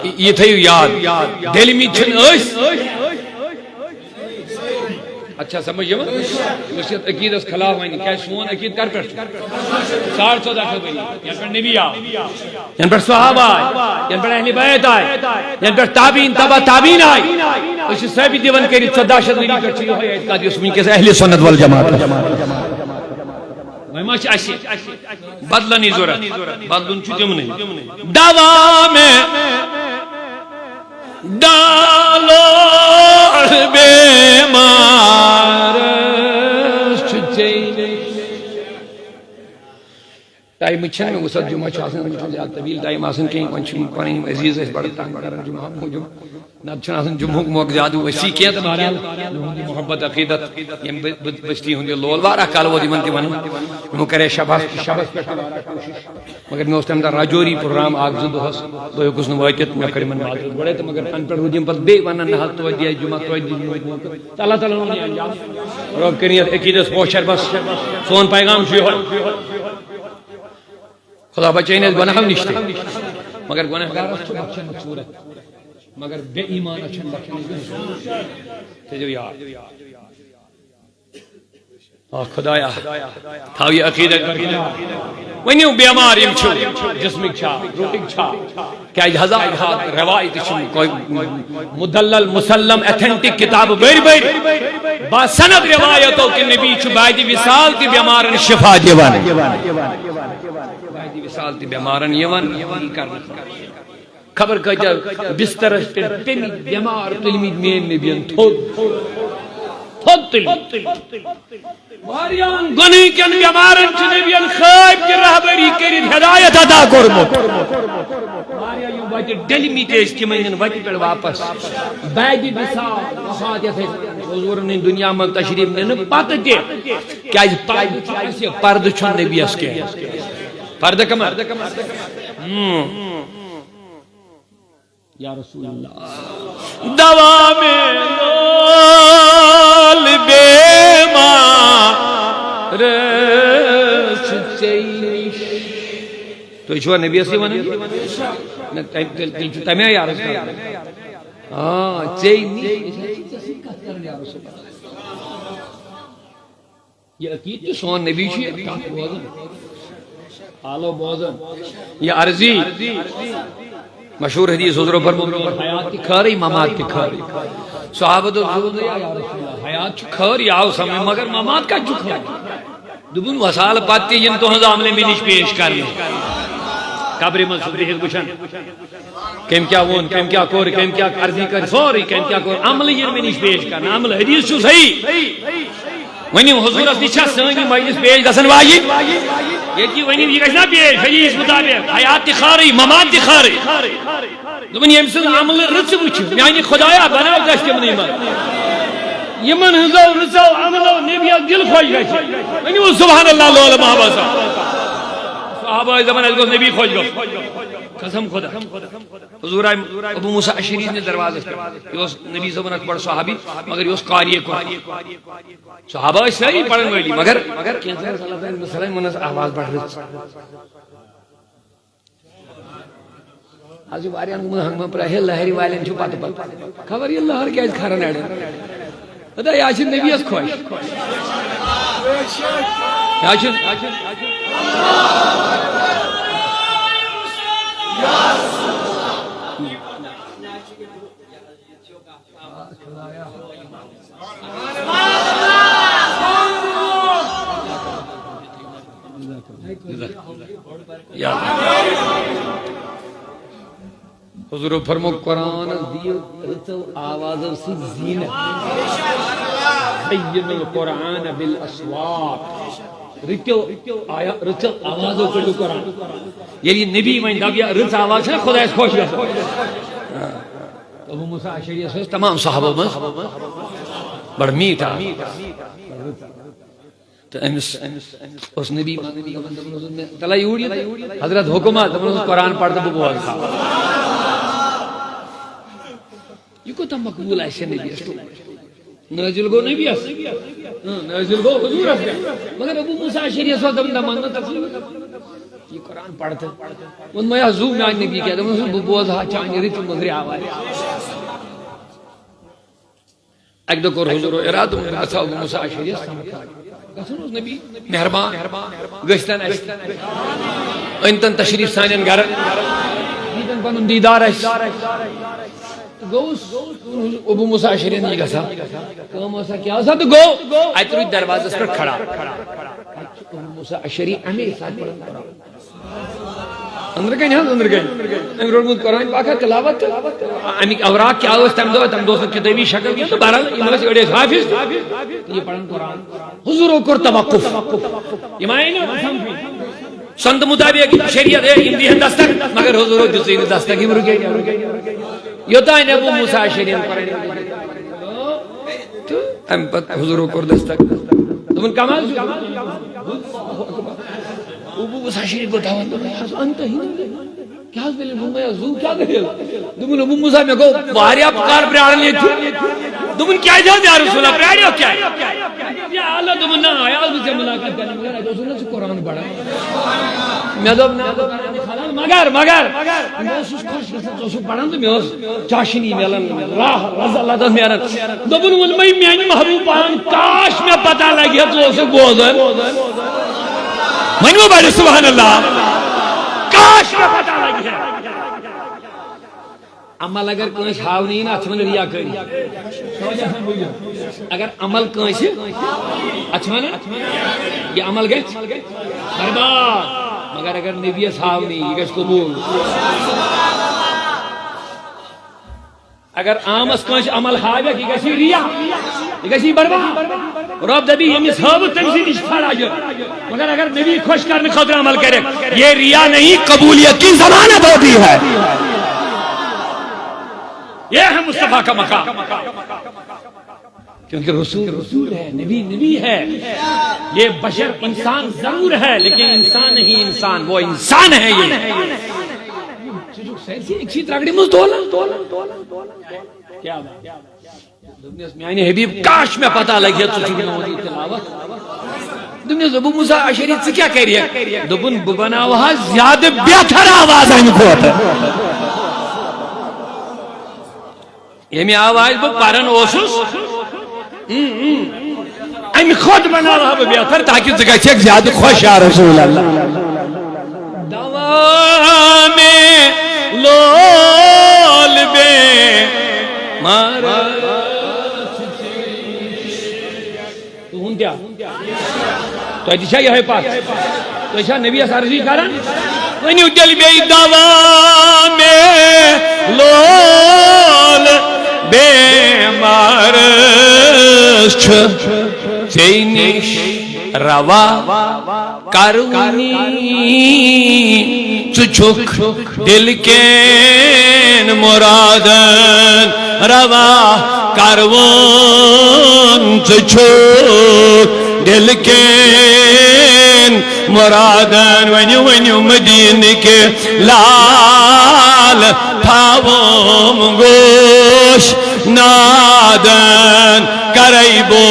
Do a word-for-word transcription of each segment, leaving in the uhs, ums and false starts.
یہِ تھٲیِو یاد، دٔلمٕتۍ چھِنہٕ أسۍ۔ اچھا، سمجھ یِوان؟ أسۍ چھِ یَتھ عقیٖدس خلاف وَنہِ، کیٛازِ سون عقیٖد کر پٮ۪ٹھ چھُ؟ ساڑ ژۄداہ شیٚتھ ؤری، یَنہٕ پٮ۪ٹھ نبی آو، یَنہٕ پٮ۪ٹھ صحابہ آے، یَنہٕ پٮ۪ٹھ اہل بیت آے، یَنہٕ پٮ۪ٹھ تابعین، تبع تابعین آے۔ أسۍ چھِ ثٲبت دِوان کٔرِتھ، ژۄداہ شیٚتھ ؤری پٮ۪ٹھ چھُ یِہوٚے اعتقاد، یُس وٕنکیٚس اہل سنت والجماعت چھُ۔ وۄنۍ ما چھِ اَسہِ بدلنٕچ ضوٚرتھ؟ بدلُن چھُ تِمنٕے۔ دوا میں ڈالو بیمار چھُ ژےٚ نِش۔ ٹایمٕچ چھَنہٕ مےٚ وُسعت، جمعہ چھُ آسان، وۄنۍ چھُنہٕ زیادٕ طویل ٹایم آسان کینٛہہ، وۄنۍ چھِ یِم پَنٕنۍ عزیٖز اَسہِ بڑٕ تنگ کران جمعہ موٗجوٗب۔ نتہٕ چھُنہٕ آسان جمعہُک موقعہٕ زیادٕ وسیع کینٛہہ، تہٕ بہرحال یِہُنٛد یہِ محبت عقیدت، یِم بٔ-، بٔ-، بستی ہُنٛد یہِ لول، واریاہ کال ووت یِمن تہِ ونان۔ یِمو کرے شبس، شبس پٮ۪ٹھ تہِ واریاہ کوٗشش، مگر مےٚ اوس تمہِ دۄہ راجوری پروگرام اکھ زٕ دۄہس، بہٕ ہیوٚکُس نہٕ وٲتِتھ، مےٚ کٔر یِمن معذرت گۄڈے تہٕ، مگر تنہٕ پٮ۪ٹھ روٗد یِم پتہٕ بیٚیہِ ونان، نہ حظ توتہِ دِیے جمعہ، توتہِ دِیے جمعہ۔ تہٕ اللہ تعالیٰ ہن اوٚن یہِ انجام۔ رۄب کٔرِن یتھ عقیدس پوچھر بس۔ سون پیغام چھُ یِہوٚے۔ خدا بچٲیِن اَسہِ گۄناہو نِش تہِ۔ مگر گۄناہگارس چھُ بخشنُک صوٗرت، مگر بے ایمانس چھُنہٕ بخشنٕچ کانٛہہ صوٗرت۔ تھٲیزیو یاد۔ آ خدایا، تھاو یہِ عقیٖدت برقرار۔ ؤنِو، بٮ۪مار یِم چھِو، جسمٕکۍ چھا، روٗحٕکۍ چھا؟ کیٛازِ ہزار ہزار روایتہٕ چھِ، کوئی مدلل، مسلم، ایتھنٹک کتابہٕ بٔرۍ بٔرۍ، با سند روایتو کہِ نبی چھُ بعد وصال تہِ بٮ۪مارن شفا دِوان۔ بعد وصال تہِ بٮ۪مارن یِوان کرنہٕ۔ خبر کۭتیاہ بسترس پٮ۪ٹھ پیٚمٕتۍ بٮ۪مار تُلمٕتۍ میٲنۍ نبین تھوٚد، تھوٚد تُلمٕتۍ۔ واریاہن گۄنہٕ کٮ۪ن بٮ۪مارن چھُ نبین خٲب تہِ رہبری کٔرِتھ ہدایت عطا کوٚرمُت۔ واریاہ یِم وتہِ ڈٔلمٕتۍ ٲسۍ، تِم أنِن وتہِ پٮ۪ٹھ واپس۔ بعد وصال، وفات یتھ أسۍ حضورن ہٕنٛدۍ دُنیا منٛز تشریف نِنہٕ پتہٕ تہِ، کیازِ پردٕ چھُ اَسہِ، پردٕ چھُنہٕ نبیس کینٛہہ۔ پردٕ کمن؟ ہم۔ یا رسول اللہ۔ دوا میں لول بیمار چھُ ژےٚ نِش۔ تُہۍ چھِوا نبیَسٕے وَنان؟ نہ، تَمہِ، تیٚلہِ، تیٚلہِ چھُ تَمہِ آیہِ عرض کران۔ آ، ژےٚ نِش۔ ژےٚ سۭتۍ کَتھ کران یا رسول اللہ؟ یہ عقید تو سون نبی چھ کتھ بوزان، آلو بوزان۔ یہ عرضی مشہور حدیث حضور فرمود، حیات تہ خٲرٕے، ممات تہ خٲرٕے۔ صحابہ دوٚپ، زوٗ نہٕ یا رسول اللہ، حیات چھُ خٲر، یہِ آو سمجھ، مگر ممات کتہِ چھُ خٲر؟ دوٚپُن، وصال پتہٕ تہِ یِن تُہنٛز عملہِ مےٚ نِش پیش کرنہٕ۔ قبرِ منٛز چھُس بِہِتھ وٕچھان۔ کٔمۍ کیٛاہ ووٚن، کٔمۍ کیٛاہ کوٚر، کٔمۍ کیٛاہ عرضی کٔر، سورُے کٔمۍ کیٛاہ کوٚر، عملہٕ یِن مےٚ نِش پیش کرنہٕ، عملہٕ حدیث چھُ صحیح۔ ؤنِو، حضوٗرس نِش چھا سٲنۍ یہِ مجلس پیش گژھن واجِب؟ ییٚتہِ یہِ ؤنِو، یہِ گژھِ نا پیش حدیث مطابق، حیات تہِ خٲرٕے، ممات تہِ خٲرٕے۔ دوٚپُن، ییٚمۍ سٕنٛز عملہٕ رٕژٕ وٕچھِ، میٛانہِ خۄدایا، بناو دَسہِ تِمنٕے منٛز۔ یِمن ہٕنٛزو رٕژو عملو نبیَس دِل خۄش گژھِ۔ ؤنِو، سبحان اللہ، لولہٕ محبت سان۔ صحابہ ٲسۍ دَپان، اَسہِ گوٚژھ نبی خۄش گژھُن۔ قسم خدا۔ حضور آے ابو موسیٰ اشعری ہٕنٛدِس دروازس پٮ۪ٹھ۔ یہِ اوس نبی صٲبُن اکھ بڑٕ صحابی، مگر یہِ اوس قاری قرآن۔ صحابہ ٲسۍ سٲری پرن وٲلی، مگر کینٛژن ٲس اللہ تعالیٰ ہن مثلاً یِمن ٲس آواز بڑٕ رٕژ۔ از چھِ واریاہن گوٚمُت ہنگمہٕ پرٛاہ، ہے لہرِ والٮ۪ن چھُ پتہٕ پتہٕ۔ خبر یہِ لہر کیٛازِ کھران اڑٮ۪ن۔ ہتا، یہِ حظ چھِ نبیَس خۄش۔ یہِ حظ چھِ، یا۔ حضور فرمو، قرآنس دِیِو رٕژو آوازو سۭتۍ زیٖنت۔ زینوا القرآن بالاصوات۔ رٕژو آیا-، رٕژو آوازو کٔرِو قرآن۔ ییٚلہِ یہِ نبی وۄنۍ دَپہِ، یا رٕژ آواز چھےٚ نہ خۄدایَس خۄش گژھان۔ ابو موسیٰ اشعریَس ٲس تمام صحابو منٛز بڑٕ میٖٹھ آواز۔ تہٕ أمِس اوس نبی، تَلہ یوٗرۍ یہِ تہٕ حضرت حُکما، دَپان اوس، قرآن پَر تہٕ بہٕ بوزٕ۔ یہِ کوٗتاہ مقبوٗل آسہِ نبیَس۔ نٲزِل گوٚو نبیَس، اۭں، نٲزِل گوٚو حضوٗرَس پٮ۪ٹھ، مگر ابو موسیٰ اشعریَس اوس دَپان، دَپان نہ تَس۔ یہ قرآن پڑھ تہٕ ووٚن مےٚ، زُو میانہِ نبی کیٛاہ؟ دوٚپُن، بہٕ بوزٕ ہا چانہِ رٕژِ مٔدرِ آوازِ۔ اکہِ دۄہ کوٚر حضورو ارادٕ، دوٚپُن، بہٕ گژھٕ ہا ابو موسیٰ اشعریَس سمکھٕنۍ۔ گژھُن اوس نبی، مہربان، گٔژھتن اَسہِ، أنۍتن تشریف سانٮ۪ن گرن، دیٖتن پنُن دیٖدار اَسہِ۔ تہٕ گوٚوُس، ابو موسیٰ اشعریَن یہِ گژھان۔ کٲم ٲسا کیٛاہ ٲسا تہٕ گوٚو، اَتہِ روٗدۍ دروازس پٮ۪ٹھ کھڑا۔ ابو موسیٰ اشعری اَمے ساتہٕ پران قرآن۔ أنٛدرٕ کنہِ حظ، أنٛدرٕ کنہِ۔ أمۍ روٚٹمُت قرآن پاک تلاوت تہٕ اَمِکۍ اوراق کیٛاہ ٲسۍ تَمہِ دۄہ، تَمہِ دۄہ اوس نہٕ کِتٲبی شکل کینٛہہ تہٕ بہرحال یِم ٲسۍ أڑۍ ٲسۍ حافظ تہٕ یہِ پران قرآن۔ حضورو کوٚر توقف۔ یِم آیہِ نہٕ سمجھٕے۔ سنت مطابق شریعت ہے، یِم دِہن دستک، مگر حضورو دِژٕے نہٕ دستک، یِم رُکے۔ یوٚتام نہٕ ابو موسیٰ اشعریَن قرآن تہٕ اَمہِ پتہٕ حضورو کوٚر دستک۔ دوٚپُن، کم حظ چھُ؟ ابو موسیٰ اشعری گوٚو دَوان، دوٚپُن، یہِ حظ اَنتہٕ ہی نہٕ۔ کیٛاہ حظ دٔلیٖل؟ دوٚپُن، ہے، زُو کیٛاہ دٔلیٖل؟ دوٚپُن، ابو موسیٰ، مےٚ گوٚو واریاہ کال پرٛاران ییٚتہِ۔ دوٚپُن، کیٛازِ حظ یا رسول اللہ، پرٛاریو کیٛازِ؟ یا اللہ، دوٚپُن، نہ، آیاس بہٕ ژےٚ مُلاقات کرنہِ، مگر اَتہِ اوسُکھ نہ ژٕ قرآن پران۔ مےٚ دوٚپ، نہ، بہٕ کرٕ نہٕ خلل، مگر، مگر، بہٕ اوسُس خۄش گژھان، ژٕ اوسُکھ پران تہٕ مےٚ اوس چاشنی میلان، راہ، لذت، لذت میلان۔ دوٚپُن، ووٚن مےٚ میٛانہِ محبوب پان، کاش مےٚ پتہ لگہِ ہے، ژٕ اوسُکھ بوزان۔ ؤنِو بڑِ سبحان اللہ، کاش مےٚ پتہ لگہِ ہے۔ عمل اگر کٲنٛسہِ ہاونہٕ یی نا، اتھ چھِ ونان ریاکٲری۔ اگر عمل کٲنٛسہِ، اتھ چھِ ونان، یہِ عمل گژھِ برباد۔ مگر اگر نبیَس ہاونہٕ یی، یہِ گژھِ قبول۔ اگر عامس کٲنٛسہِ عمل ہاوکھ، یہِ گژھِ ریا، یہِ گژھِ برباد۔ رب دپہِ، ییٚمِس ہٲوٕ، تٔمۍ سٕے نِش ژھانڈ اجر۔ مگر اگر نبی خۄش کرنہٕ خٲطرٕ عمل کرکھ، یہ ریا نہیں، قبولیت کی ضمانت ہوتی ہے۔ یہ ہے مصطفیٰ کا مقام۔ کیونکہ رسول رسول ہے، نبی نبی ہے۔ یہ بشر انسان ضرور ہے، لیکن انسان نہیں انسان، وہ انسان ہے یہ۔ ژٕ چھُکھ سٲرسٕے أکسٕے ترٛکڑِ منٛز تولان، تولان، تولان، تولان۔ کیا بات؟ دوٚپنس، میانہِ حبیب، کاش مےٚ پتہ لگہِ ہے، ژٕ چھُکھ میون یہِ تلاوت۔ دوٚپنس، ابو موسیٰ اشعری، ژٕ کیٛاہ کرِہکھ؟ دوٚپُن، بہٕ بناوٕ ہا زیادٕ بہتر آواز امہِ کھۄتہٕ۔ ییٚمہِ آوازِ بہٕ پران اوسُس، اۭں، اۭں، امہِ کھۄتہٕ بناوٕ ہا بہٕ بہتر، تاکہِ ژٕ گژھکھ زیادٕ خۄش، یا رسول اللہ۔ دوا میں لول بے مار۔ تُہُنٛد کیٛاہ؟ تۄہہِ تہِ چھا یِہوٚے پَتھ؟ تُہۍ چھا نبیَس عرضی کران؟ ؤنِو تیٚلہِ بیٚیہِ، دوا مےٚ لول بیمارس چھُ ژےٚ نِش روا کرونی۔ ژٕ چھُکھ دِل کٮ۪ن مُرادن روا کروُن، ژٕ چھُکھ دِل کٮ۪ن مُرادن۔ ؤنِو، ؤنِو، مدیٖنہٕ کہِ لال تھاوُم گوش نادن، کرے بو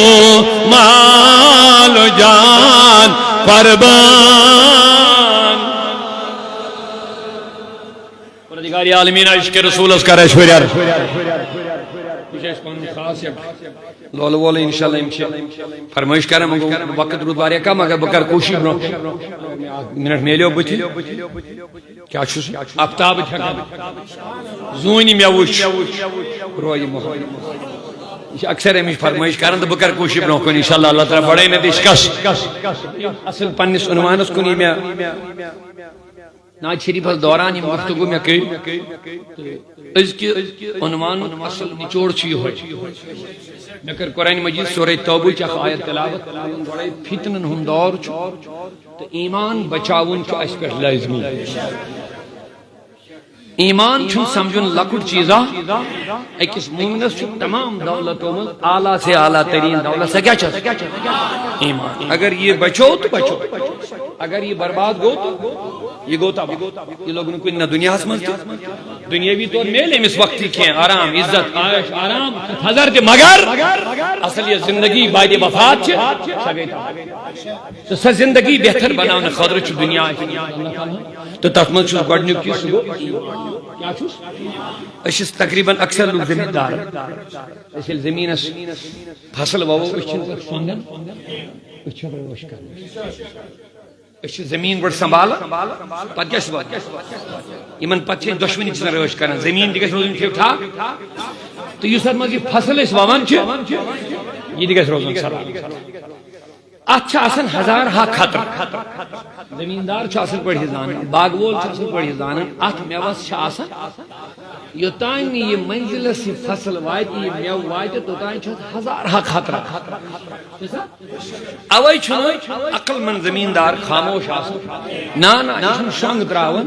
مال جان قربان۔ پروردگار عالمین عشق رسولس کر اَسہِ ہُرٮ۪ر۔ یہِ چھُ اَسہِ پنُن خاص یہِ لولہٕ وولہٕ، انشاءاللہ یِم چھِ فرمٲیش کران، وۄنۍ گوٚو وقت روٗد واریاہ کم، مگر بہٕ کرٕ کوٗشِش برونٛہہ۔ مےٚ اکھ منٹ میلیو بٕتھِ۔ کیٛاہ چھُس آفتاب چھکان؟ زوٗنہِ مےٚ وٕچھ رویہِ محمد۔ یہِ چھِ اکثر اَمِچ فرمٲیش کران تہٕ بہٕ کرٕ کوٗشِش برونٛہہ کُن، انشاءاللہ اللہ تعالیٰ بڑٲے مےٚ بیٚیہِ شکست۔ اصل پننِس عنوانس کُن یہِ مےٚ ناز شریفس دوران یِم گفتگو مےٚ کٔرۍ، تہٕ أزکہِ عنوانُک اصل نچوڑ چھُ یِہوٚے۔ مےٚ کٔر قرآن مجید سورہ توبہٕچ اکھ آیت تلاوت، گۄڈے فتنن ہُنٛد دور چھُ تہٕ ایمان بچاوُن چھُ اَسہِ پٮ۪ٹھ لازمی۔ ایمان چھُنہٕ سمجھُن لۄکُٹ چیٖزا۔ أکِس مومنس چھُ تمام دولتو منٛز اعلیٰ سے اعلیٰ ترین دولت۔ سۄ کیٛاہ چھےٚ؟ ایمان۔ اگر یہِ بچو تہٕ بچو، اگر یہِ برباد گوٚو تہٕ یہ گوٚو تباہ۔ یہ لوٚگ نہٕ کُنہِ نہ دُنیاہس منٛز تہِ۔ دُنیٲوی طور میلہِ أمِس وقتی کینٛہہ آرام، عزت، عٲش، آرام، تھزر تہِ، مگر اصل یۄس زندگی بعد وفات چھِ، سۄ گٔے تباہ۔ تہٕ سۄ زندگی بہتر بناونہٕ خٲطرٕ چھُ دُنیا اَسہِ اللہ تعالیٰ ہن۔ تہٕ تتھ منٛز چھُس گۄڈٕنیُک چیٖز، سُہ گوٚو ایمان۔ کیٛاہ چھُس؟ أسۍ چھِ تقریباً اکثر لُکھ زٔمیٖندار۔ أسۍ ییٚلہِ زٔمیٖنس فصل وَوو، أسۍ چھِنہٕ پتہٕ شۄنٛگان، أسۍ چھِ رٲچھ کران۔ أسۍ چھِ زٔمیٖن گۄڈٕ سنبھالان، پتہٕ کیٛاہ چھِ وَوان؟ یِمن پتہٕ چھِ أسۍ دۄشوٕنی چیٖزن رٲچھ کران، زٔمیٖن تہِ گژھِ روزٕنۍ ٹھیٖک ٹھاک، تہٕ یُس اتھ منٛز یہِ فصل أسۍ وَوان چھِ، یہِ تہِ گژھِ روزُن سلامت۔ اتھ چھِ آسان ہزار ہا خطرٕ۔ زٔمیٖندار چھُ اصل پٲٹھۍ یہِ زانان، باغہٕ وول چھُ اصل پٲٹھۍ یہِ زانان، اتھ مٮ۪وس چھِ آسان، یوٚتام نہٕ یہِ منزلس یہِ فصل واتہِ، یہِ مٮ۪وٕ واتہِ، توٚتام چھُ اتھ ہزار ہا خطرٕ۔ اوے چھُنہٕ عقل مند زٔمیٖندار خاموش آسان۔ نہ، نہ، یہِ چھُنہٕ شۄنٛگ تراوان۔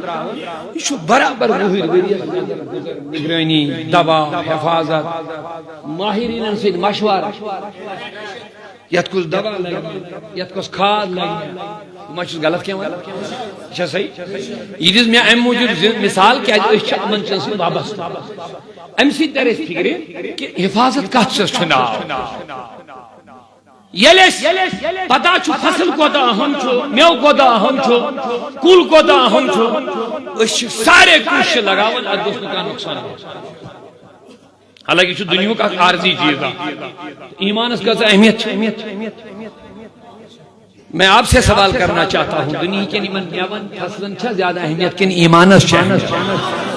یہِ چھُ برابر وُہٕرۍ ؤرۍ یَس نگرٲنی، دوا، حفاظت، ماہریٖنن سۭتۍ مشورٕ۔ یتھ کُس دوا لگہِ، یتھ کُس کھاد لگہِ، بہٕ ما چھُس غلط کینٛہہ ونان؟ یہِ چھا صحیح؟ یہِ دِژ مےٚ امہِ موٗجوٗب زِ مثال، کیازِ أسۍ چھِ یِمن چیٖزن سۭتۍ وابستہٕ۔ امہِ سۭتۍ ترِ اسہِ فکرِ کہِ حفاظت کتھ چیٖزس چھُ ناو۔ ییٚلہِ اسہِ پتہ چھُ فصل کوتاہ اہم چھُ، مٮ۪وٕ کوتاہ اہم چھُ، کُل کوتاہ اہم چھُ، أسۍ چھِ سارے کوٗشش لگاوان اتھ گوٚژھ نہٕ کانٛہہ نۄقصان واتُن۔ حالانکہ یہِ چھُ دُنیہُک اکھ عارضی چیٖز اکھ۔ ایمانس کۭژاہ اہمیت چھِ؟ میں آپ سے سوال کرنا چاہتا ہوں، دنیا کٮ۪ن یِمن مٮ۪وَن فصلن چھا زیادٕ اہمیت کِنہٕ ایمانس چھِ اہمیت؟